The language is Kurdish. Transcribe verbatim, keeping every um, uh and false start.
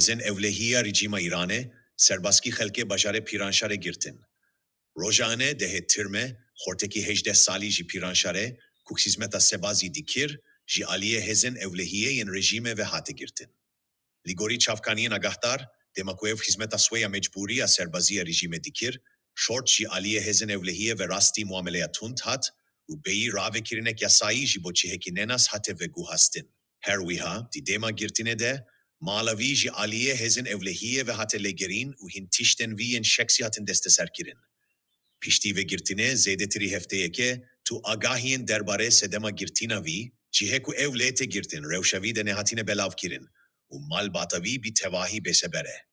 Hêzên ewlehî ya rejîma Îranê serbazkî xelkê bajarê Pîranşarê girtin. Roja ane dehê Tirme, xortekî hejdeh salî ji Pîranşarê, ku xizmeta sebazî dikir, ji aliyê hêzên ewlehiyê yên rejîmê ve hate girtin. Li gorî çavkaniyên agahdar, dema ku ev xizmeta swêya mecbûrî ya serbazî ya rejîmê dikir, şort ji aliyê hêzên ewlehiyê ve rastî muameleya tund hat û bêyî ravekirinek yasayî ji bo cihekî nenas hate veguhastin. Her wiha, di dema girtinê de, mala vî ji aliyê hêzên ewlehiyê ve hate lêgerîn û hin tiştên vî yên şexsî hatin desteserkirin. Piştî vegirtinê zêdetirî hefteyeke, tu agahiyên derbarê sedema girtina vî, cihê ku ew lê tê girtin, rewşa vî de nehatine belavkirin û malbata vî bi tevahî bêseber e.